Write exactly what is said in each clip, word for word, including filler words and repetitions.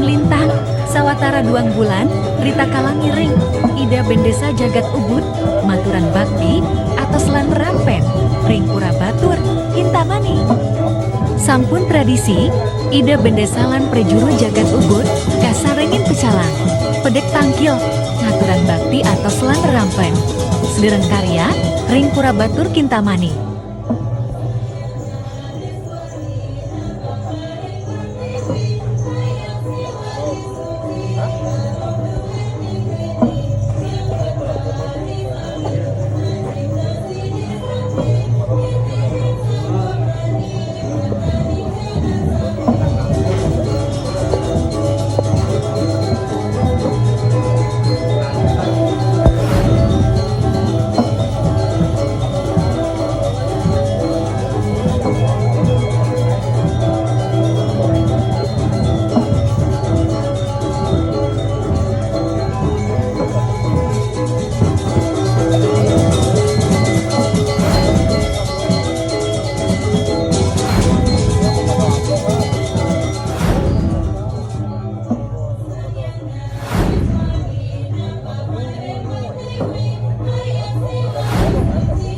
Lintang, sawatara duang bulan, ritakala ngiring Ida Bendesa Jagat Ubud, maturan bakti, atos lan rampen, ring pura batur, Kintamani. Sampun tradisi, Ida Bendesa lan prajuru Jagat Ubud, kasarengin pecalang, pedek tangkil, ngaturan bakti atos lan rampen. Sedereng karya, ring pura batur Kintamani.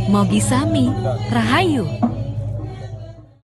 Mogi sami, rahayu.